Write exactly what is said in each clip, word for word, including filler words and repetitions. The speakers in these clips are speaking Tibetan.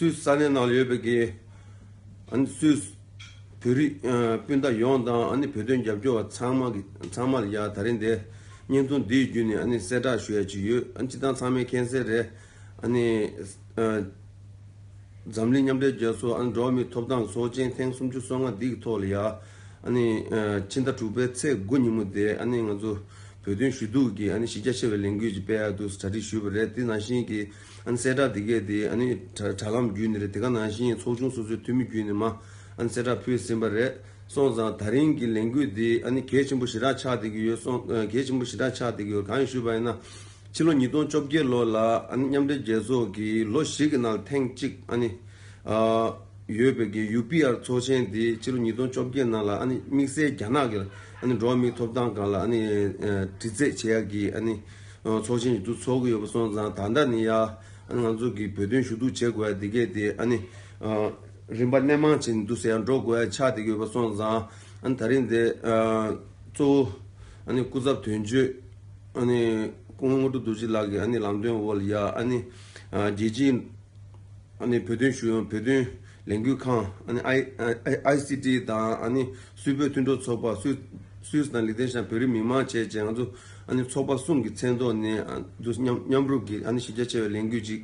སུད་སི་ས་གནས་ནང་ལ་ཡོད་པའི་གི་ཨ་ནི་སུད་སི་བོད་རིགས་ཨ་སྤུན་ཟླ་ཡོངས་དང་ཨ་ནི་བོད་དོན་རྒྱབ་སྐྱོར་བ་ཚང་མ་གི་ཚང་མ་ལ་ཡ་ད་རིང་འདི་བརྙན་ཐུང་འདིའི་བརྒྱུད་ནས་ཨ་ནི་གསལ་བསྒྲགས་ཞུ་ཡ་ཅིག་ཡོད། ཨ་ནི་སྤྱིར་བཏང་ཚང་མས་མཁྱེན་གསལ་རེད། ཨ་ནི་ཨ་འཛམ་གླིང་མཉམ་འབྲེལ་རྒྱལ་ཚོགས་ཨ་ནི་འགྲོ་བ་མིའི་ཐོབ་ཐང་གི་ཚོགས་ཆེན་ཐེངས་སུམ་ཅུ་སོ་ལྔ་འདི་གི་ཐོག་ལ་ཡ་ཨ་ནི་ཨ་ཕྱི་ཟླ་དྲུག་པའི་ཚེས་དགུ་ཉིན་མོ་དེ་ཨ་ནི་ང་ཚོ་བོད་དོན་ཞུ་གཏུག་གི་ཨ་ནི་གཞི་རྒྱ་ཆེ་བའི་ལས་འགུལ་ཅིག་སྤེལ་ཡག་འདུག་གྲ་སྒྲིག་ཞུས་པ་རེད། དེ་ནང་བཞིན་གྱི་ཨ་ནི་གསལ་བསྒྲགས་དེ་གས་དེ་ཨ་ནི་དྲ་དྲ་ལམ་བརྒྱུད་ནས་རེད། དེ་ག་ནང་བཞིན་ཚོགས་ཆུང་སོ་སོའི་འཐུས་མི་བརྒྱུད་ནས་མ་ཨ་ནི་གསལ་བསྒྲགས་ཕུལ་ཟིན་པ་རེད། སོང་ཙང་ད་རིང་གི་ལས་འགུལ་འདི་ཨ་ནི་གལ་ཆེན་པོ་ཞེ་དྲག་ཆགས་བསྡད་ཀྱི་ཡོད། སོང་ཨ་གལ་ཆེན་པོ་ཞེ་དྲག་ཆགས་བསྡད་ཀྱི་ཡོད། གང་ཡིན་ཞུས་པ་ཡིན་ན་ཕྱི་ལོ་ཉིས་སྟོང་བཅོ་བརྒྱད་ལོ་ལ་ཨ་ནི་མཉམ་འབྲེལ་རྒྱལ་ཚོགས་ཀྱིས་ལོ་བཞི་གི་ནང་ལ་ཐེངས་གཅིག་ཨ་ནི་ཨ་ཡོད་པའི་གི་ཡུ་པི་ཨར་ཚོགས་ཆེན་འདི་ཕྱི་ལོ་ཉིས་སྟོང་བཅོ་བརྒྱད་ནང་ལ་ཨ་ནི་དམིགས་བསལ་རྒྱ་ནག་གི་ཨ་ནི་འགྲོ་བ་མིའི་ཐོབ་ཐང་སྒང་ལ་ཨ་ནི་ཨ་དྲི་རྩད་བྱེད་ཡག་གི་ཨ་ནི་ཨ་ཚོགས་ཆེན་ཞིག་ཏུ་ཚོགས་ཀྱི་ཡོད་པ་སོང་ཙང་། ད་ལྟ་ནི་ཡ་ཨ་ནི་ང་ཚོ་གི་བོད་དོན་ཞུ་གཏུག་བྱེད་དགོས་ཡ་འདི་གས་དེ་ཨ་ནི་ཨ་རིམ་པ་སྣེ་མང་ཅན་འདུག་ཟེར་ཡང་འགྲོ་དགོས་ཡ་ཆགས་བསྡད་ཀྱི་ཡོད་པ་སོང་ཙང་། ཨ་ནི་ད་རིང་འདི་ཨ་གཙོ་བོ་ཨ་ནི་སྐུ་ཚབ་དོན་གཅོད་ཨ་ནི་སྐུ་ངོ་དངོས་གྲུབ་རྡོ་རྗེ་ལགས་ཀྱི་ཨ་ནི་ལམ་སྟོན་འོག་ལ་ཡ་ཨ་ནི་ཨ་རྒྱལ་སྤྱིའི་ཨ་ནི་བོད་དོན་ཞུ་བོད་དོན་ལས་འགུལ་ཁང་ཨ་ནི་ཨའི་ཨའི་ཨའི་སི་ཊི་དང་ཨ་ནི་སུད་བོད་མཐུན་གྲོགས་ཚོགས་པ། སུད་སུད་སི་དང་ལིག་ཏེན་ཤ་ཡན་བོད་རིགས་མི་མང་བཅས་ཀྱི་ང་ཚོ་ཨ་ནི་ཚོགས་པ་གསུམ་གྱི་མཚན་ཐོག་ནས་ཨ་འདུ་མཉམ་མཉམ་རུབ་ཀྱིས་ཨ་ནི་གཞི་རྒྱ་ཆེ་བའི་ལས་འགུལ་ཅིག་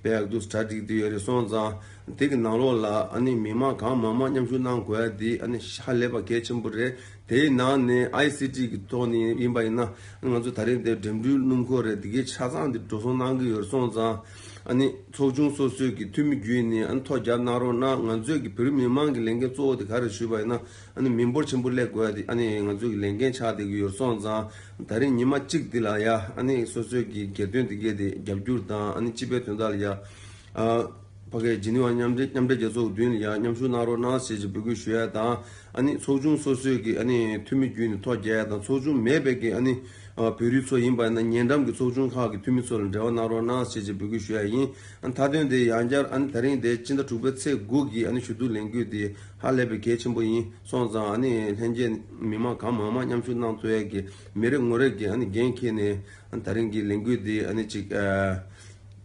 སྤེལ་ཡག་འདུག་གྲ་སྒྲིག་དུ་ཡོད་རེད། སོང་ཙང་དེ་གི་ནང་ལོགས་ལ་ཨ་ནི་མི་མང་གང་མང་མང་མཉམ་ཞུགས་གནང་དགོས་ཡ་དེ་ཨ་ནི་ཧ་ལས་པ་གལ་ཆེན་པོ་རེད། དེའི་ནང་ནས་ཨའི་སི་ཊི་གི་ཐོག་ནས་ཡིན་པ་ཡིན་ན་ང་ཚོ་ད་རེས་འདིར་འགྲིམ་འགྲུལ་སྣུམ་འཁོར་རེད། དེ་གའི་ཆ་ཚང་འདི་འགྲོ་སོང་གནང་གི་ཡོད་སོང་ཙང་། ཨ་ནི་ཚོགས་ཆུང་སོ་སོའི་གི་འཐུས་མི་བརྒྱུད་ནས་ཨ་ནི་ཐོ་རྒྱབ་གནང་རོགས་གནང་། ང་ཚོའི་གི་བོད་རིགས་མི་མང་གི་ལས་འགན་གཙོ་བོ་དེ་ག་རེ་ཞུས་པ་ཡིན་ན་ཨ་ནི་མི་འབོར་ཆེན་པོ་སླེབས་དགོས་ཡ་དེ་ཨ་ནི་ང་ཚོའི་གི་ལས་འགན་ཆགས་བསྡད་ཀྱི་ཡོད་སོང་ཙང་། ད་རེས་ཉི་མ་གཅིག་འདི་ལ་ཡ་ཨ་ནི་སོ་སོའི་གི་སྒེར་དོན་དེ་གའི་དེ་རྒྱབ་སྐྱུར་དང་ཨ་ནི་སྤྱི་པའི་དོན་དག་ལ་ཡ་ཨ། ཕ་གིའི་ཇི་ནི་ཝ་མཉམ་འབྲེལ་མཉམ་འབྲེལ་རྒྱལ་ཚོགས་ཀྱི་མདུན་ལ་ཡང་མཉམ་ཞུགས་གནང་རོགས་གནང་ཞེས་ཀྱི་འབོད་སྐུལ་ཞུ་ཡ་དང་། ཨ་ནི་ཚོགས་ཆུང་སོ་སོའི་གི་ཨ་ནི་འཐུས་མི་བརྒྱུད་ནས་ཐོ་རྒྱག་ཡ་དང་། ཚོགས་ཆུང་མེད་པའི་གི་ཨ་ནི་ཨ་བོད་རིགས་ཚོ་ཡིན་པ་ཡིན་ན་ཉེ་འགྲམ་གྱི་ཚོགས་ཆུང་ཁག་གི་འཐུས་མི་ཚོ་ལ་འབྲེལ་བ་གནང་རོགས་གནང་ཞེས་ཀྱི་འབོད་སྐུལ་ཞུ་ཡ་ཡིན། ཨ་ནི་མཐའ་དོན་དེ་ཡང་བསྐྱར་ཨ་ནི་ད་རིང་དེ་སྤྱི་ཟླ་དྲུག་པའི་ཚེས་དགུ་གི་ཨ་ནི་ཞུ་གཏུག་ལས་འགུལ་དེ་ཧ་ལས་པའི་གལ་ཆེན་པོ་ཡིན་སོང་ཙང་། ཨ་ནི་ལྷན་རྒྱས་མི་མང་གང་མང་མང་མཉམ་ཞུགས་གནང་ཐུབ་ཡ་གི་མི་རེ་ངོ་རེ་གི་ཨ་ནི་འགན་འཁྱེར་ནས་ཨ་ནི་ད་རིང་གི་ལས་འགུལ་དེ་ཨ་ནི་ཅིག་ཨ།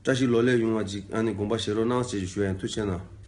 བཀྲ་ཤིས་ལོ་ལེགས་ཡོང་བ་ཅིག་ཨ་ནི་དགོངས་པ་བཞེས་རོགས་གནང་ཞེས་ཞུ་ཡ་ཡིན། ཐུགས་རྗེ་གནང་།